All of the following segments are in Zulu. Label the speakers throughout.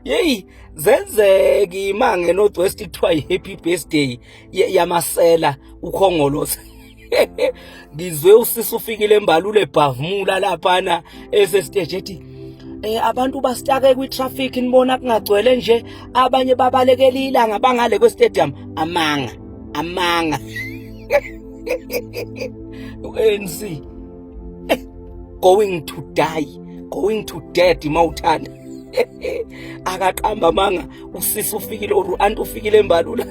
Speaker 1: Yeyi, zenzeke imange North West, kuthiwa i-happy birthday yamasela ukhongolose. Ngizwe usisi ufikile embalule ebhavumula laphana esesiteji ethi abantu basitake kwi-traffic, nibona kungagcwele nje, abanye babalekela ilanga bangale kwe-stadium. Amanga, amanga. U-ANC going to die, going to dead mawuthanda. Akaqamba amanga usisi ufikile or u-anti ufikile embalula.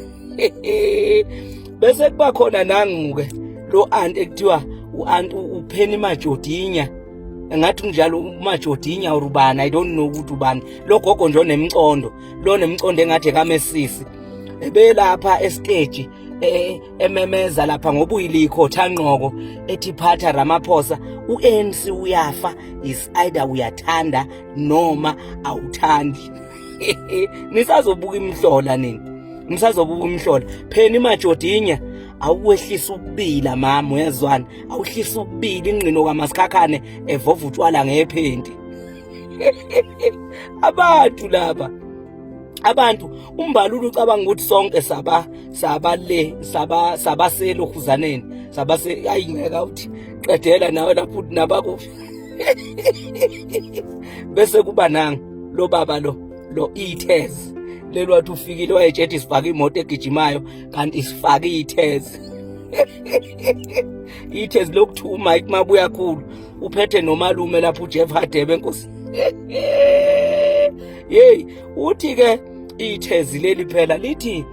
Speaker 1: Bese kuba khona nangu-ke lo anti ekuthiwa u-anti uPenny Majodinya, engathi kunjalo, uMajodinya or ubani, I don't know ukuthi ubani lo gogo nje onemcondo, lo nemcondo engathi ekamesisi, ebelapha esiteji ememeza lapha ngoba uyilikho thanqoko, ethi phatha Ramaphosa, uANC uyafa, is either uyathanda noma awuthandi. Nisazobuka imhlola nini, nisazobuka imhlola. Phela iMajodinya, awukwehlisa ukubila mama, uyezwana? Awuhlisa ukubila ingqino kaMasikhakhane evova utshwala ngephenti. Abantu laba, abantu umbalula ucabanga ukuthi sonke saba saba le saba sabaselokhuzaneni sabase. Ayingeka uthi qedela nawe lapho uthi nabakuphi. Bese kuba nanga lo baba lo ithez lelo wathi ufikile wayetshethi sifake imoto egijimayo, kanti sifake ithez, ithez lokuthiwa uMike Mabuyakhulu uphethe nomalume lapho uJeff Hadebe enkosi. Hey, uthi ke ithezi leli phela lithi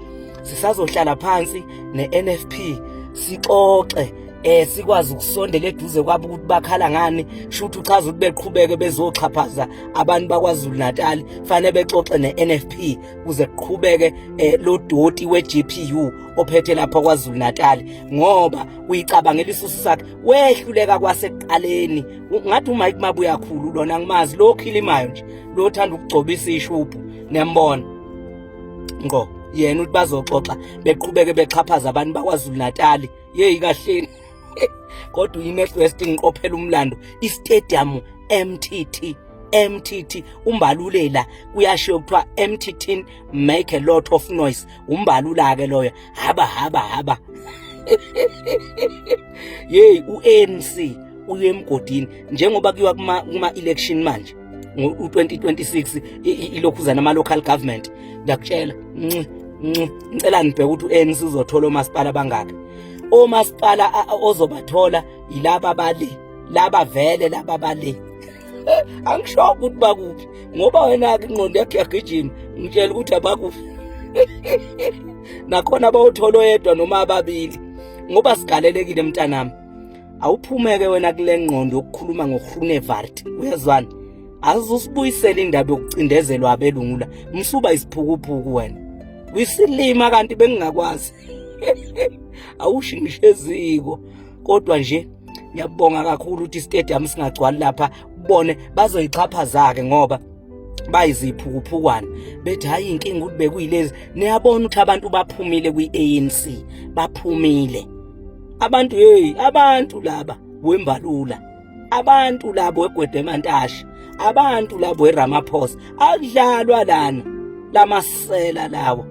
Speaker 1: sisazohlala phansi neNFP sixoxe, sikwazi ukusondela eduze kwabo ukuthi bakhala ngani. Shuthi uchaza ukuthi beqhubeke bezoxhaphaza abantu bakwaZulu Natal, fanele bexoxe neNFP kuze kuqhubeke lo doti weGPU ophethe lapha kwaZulu Natal, ngoba uyicabangela isusu sakhe, wehluleka kwasekuqaleni. Ngathi uMike Mabuyakhulu lona ngimazi lo khilimayo nje, lo thanda ukugcobisa ishubhu, niyambona ngqo yena, uthi bazoxoxa beqhubeke bexhaphaza abantu bakwaZulu Natal. Yeyi, kahleni kodwa iNorth West ngiqophela umlando, istadium MTT, MTT umbalulela kuyashiwo kuthiwa MTT make a lot of noise. Umbalula ke loyo. Haba haba haba. Hey, uANC uye emgodini njengoba kuyiwa kuma election manje u2026, ilokhuzana ama local government. Ngiyakutshela, nci nci, ngicela nibheke ukuthi uANC uzothola omasipala bangaki. Omasipala ozobathola yilaba bale, laba vele laba bale. Angisho ukuthi bakuphi ngoba wena ke ingqondo yakho iyagijima, ngitshela ukuthi abakuphi nakhona bawuthola oyedwa noma ababili ngoba sigalelekile. Mntanami, awuphumeke wena kule ngqondo yokukhuluma ngoGroenewald, uyezwana? Azusibuyisela indaba yokucindezelwa abelungu la, msuba isiphukuphuku wena, uyisilima kanti bengingakwazi, awushi ngisho eziko. Kodwa nje ngiyabonga kakhulu ukuthi istadium singagcwali lapha, ubone bazoyixhaphaza-ke ngoba bayiziphukuphukwana, bethi hayi, inkinga ukuthi bekuyilezi. Niyabona ukuthi abantu baphumile kwi-ANC, baphumile abantu. Hey, abantu laba wembalula, abantu labo wegwede emantashi, abantu labo eRamaphosa, akudlalwa lana lamasela lawo.